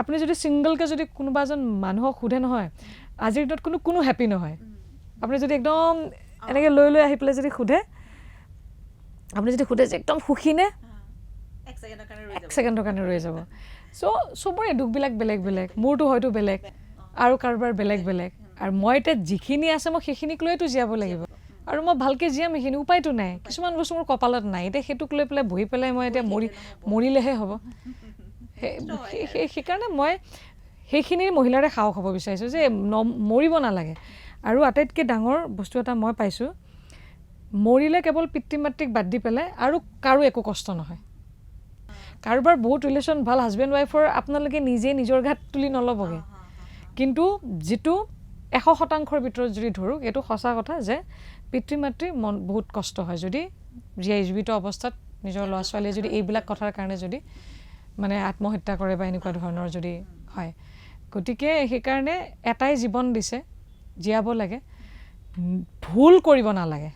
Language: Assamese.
আপুনি যদি ছিংগলকৈ যদি কোনোবা এজন মানুহক সোধে নহয়, আজিৰ দিনত কোনো কোনো হেপী নহয়। আপুনি যদি একদম এনেকৈ লৈ লৈ আহি পেলাই যদি সোধে, আপুনি যদি সোধে যে একদম সুখী নে, এক ছেকেণ্ডৰ কাৰণে ৰৈ এক যাব। ছেকেণ্ডৰ কাৰণে ৰৈ যাব। চ' চবৰে দুখবিলাক বেলেগ বেলেগ, মোৰতো হয়তো বেলেগ আৰু কাৰোবাৰ বেলেগ বেলেগ। আৰু মই এতিয়া যিখিনি আছে, মই সেইখিনিক লৈয়েতো জীয়াব লাগিব আৰু মই ভালকৈ জীয়াম সেইখিনি, উপায়তো নাই। কিছুমান বস্তু মোৰ কপালত নাই, এতিয়া সেইটোক লৈ পেলাই বহি পেলাই মই এতিয়া মৰিলেহে হ'ব। সেইকাৰণে মই সেইখিনি মহিলাৰে সাহস হ'ব বিচাৰিছোঁ যে মৰিব নালাগে। আৰু আটাইতকৈ ডাঙৰ বস্তু এটা মই পাইছোঁ, মৰিলে কেৱল পিতৃ মাতৃক বাদ দি পেলাই আৰু কাৰো একো কষ্ট নহয়। কাৰোবাৰ বহুত ৰিলেশ্যন ভাল হাজবেণ্ড ৱাইফৰ, আপোনালোকে নিজে নিজৰ গাত তুলি নল'বগৈ। কিন্তু যিটো 100%ৰ ভিতৰত যদি ধৰোঁ, এইটো সঁচা কথা যে পিতৃ মাতৃৰ মন বহুত কষ্ট হয় যদি জীয়াই জীৱিত অৱস্থাত নিজৰ ল'ৰা ছোৱালীয়ে যদি এইবিলাক কথাৰ কাৰণে যদি মানে আত্মহত্যা কৰে বা এনেকুৱা ধৰণৰ যদি হয়। গতিকে সেইকাৰণে এটাই জীৱন দিছে, জীয়াব লাগে, ভুল কৰিব নালাগে।